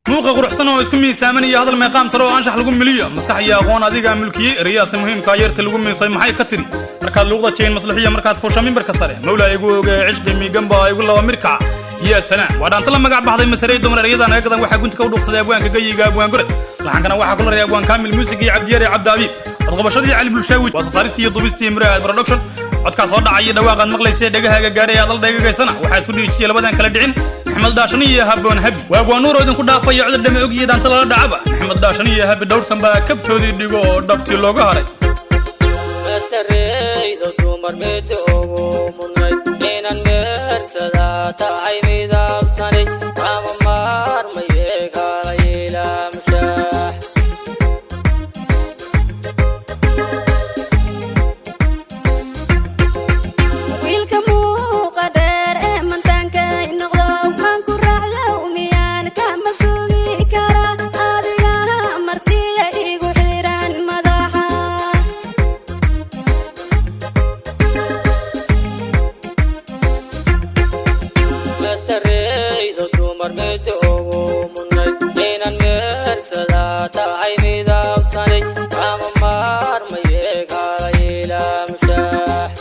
Muuqa quruxsan oo isku miisaamanaya, hadal meeqaam sare oo anshax lagu miliyo, maskax iyo aqoon adigaa mulkiyey. Erayaasi muhiimkaa yeerta lagu miisay maxay ka tiri? Markaad luuqda jayn maslaxiya, markaad fuusha mimbarka sare, mawlaa igu oge, cishqi miigan baa igu laba mirkaca. Iyo salaam, waa dhaanta la magac baxday Masarey Dumar. Ereyada naga gadan waxaa guntika u dhuuqsaday abwaanka gayiga, Abwaan Gorod. Laxankana waxaa ku laraya Abwaan Kaamil, muusig iyo Cabdiyare Cabdi Abiib. Codqabashadii Cali Bulshaawi, waa soo saaristii iyo dubistii Muraad Production. Codkaa soo dhacay iyo dhawaaqaad maqlaysa, dhegahaaga gaadhay, aad al dhegagaysana, waxaa isku dhiijiyay labadan kala dhicin, Maxamed Dhaashan iyo Haboon Habi. Waa Abwaan Nuur oo idinku dhaafayo cudur dhame og iyo dhaanta lala dhacaba. Maxamed Dhaashan iyo Habi Dhowrsan baa kabtoodii dhigo oo dhabtii looga haray. Masareyda dumar mid ugu mudnayd inaan meersadaa tahay, midabsanay ama maarmaye kala mushaax. Wiilka muuqa dheer ee mantaanka noqdo, waxaan ku raacdo miyaan kama sugi karaa? Adiga martiya igu xiran madaxa. Masareyda dumar mid ugu mudnayd inaan meersadaa tahay, midabsanay ama maarmaye kala mushaax.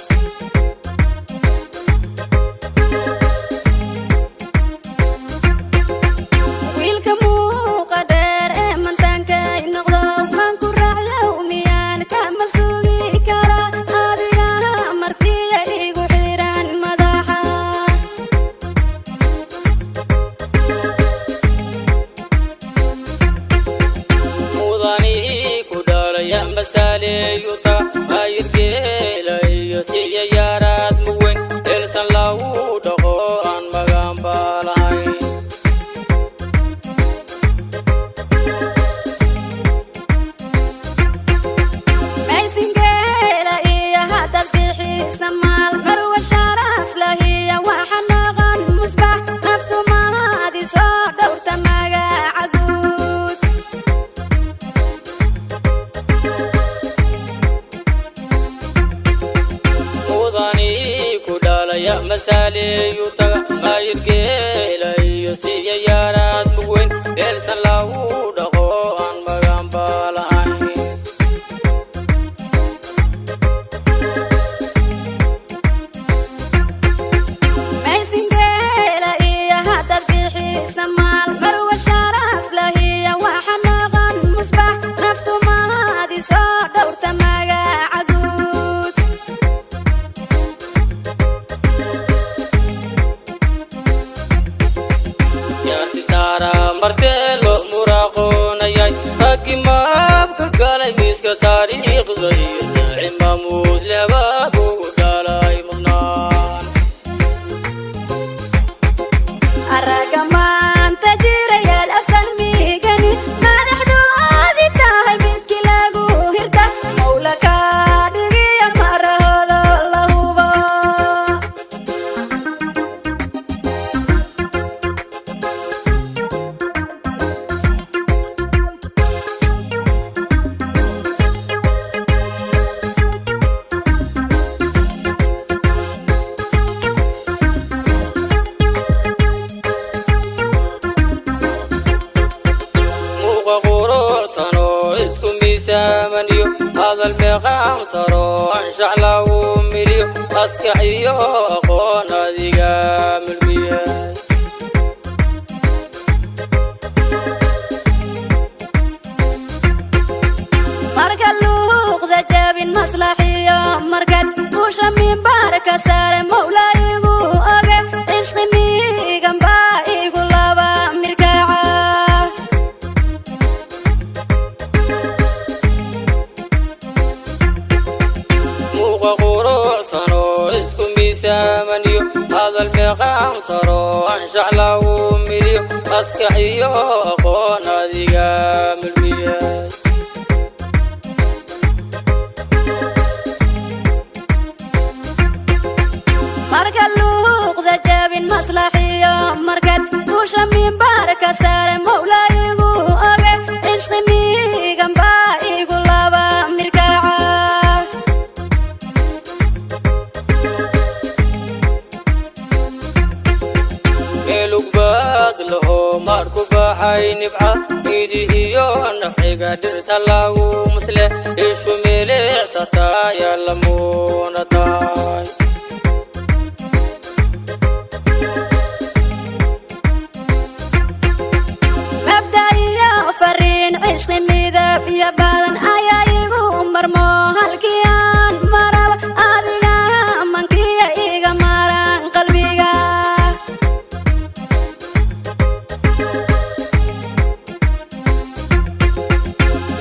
Wiilka muuqa dheer ee mantaanka noqdo, waxaan ku raacdo miyaan kama sugi karaa? Adiga martiya igu xiran madaxa. Mudani ku dhalaya masaaleeyuta maayirgeela iyo siya yaaraad muweyn elsan lagu dhaqo aan maganba lahayn. Maysingeela iyo hadad bixisa maal, marwa sharaf lahiya waxa noqon musbax, naftu mahadi soo dhowrta magaca guud. Mudani ku dhalaya masaaleeyuta maayirgeela iyo siya yaaraad muweyn elsan lagu dhaqo aan maganba lahayn. Maysingeela iyo hadad bixisa maal, marwa sharaf lahiya waxa noqon musbax, naftu mahadi soo dhowrta magaca guud. Yaarti saara marteelo muraaqoonayay, raggi maabka galay miiska taariikhda iyo daaci maamuus lebabugu dhalay mudnaan. Aragga maanta jirayaal asal miigani, madaxdoodii tahay midkii lagu hirta, mawla kaa dhigiya marahoodo la hubo. Muuqa quruxsan oo isku miisaaman iyo hadal meeqaam saro anshax lagu miliyo, maskax iyo aqoon adiga mulkiya. Marka luuqda jabin maslaxiyo, markaad usha mimbarka sare, mawla igu oge, cishqi miigan baa igu laba mirkaca. Muuqa quruxsan oo isku miisaaman iyo hadal meeqaam saro anshax lagu miliyo, maskax iyo aqoon adiga mulkiya. Marka luuqda jabin maslaxiyo, markaad usha mimbarka sare, mawla igu oge, cishqi miigan baa igu laba mirkaca. Meelugbaad laho maadh ku baxay. Nibca midihiyo nafciga dhirta lagu musle, ishu milicsataa yaa la muunataay. Mabda iyo fariin cishqi midab iyo badan ayaa igu marmo, halkii aan maraba adiga mankiya iga maran qalbiga.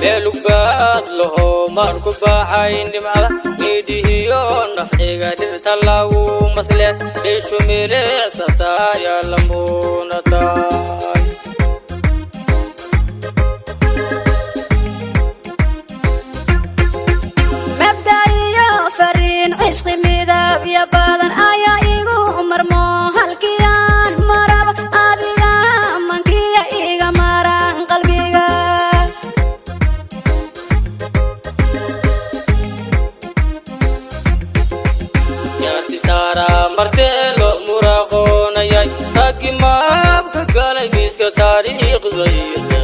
Meelugbaad laho marku baaxay nimcada, midhihiyo nafciga dhirta lagu masle, ishu milicsataa yaa la muunataay. Mabda iyo fariin cishqi midab iyo badan ayaa igu marmo, halkii aan maraba adiga mankiya iga maran qalbiga. Yaarti saara marteelo muraqoonayay, raggi maabka galay miiska taariikhda iyo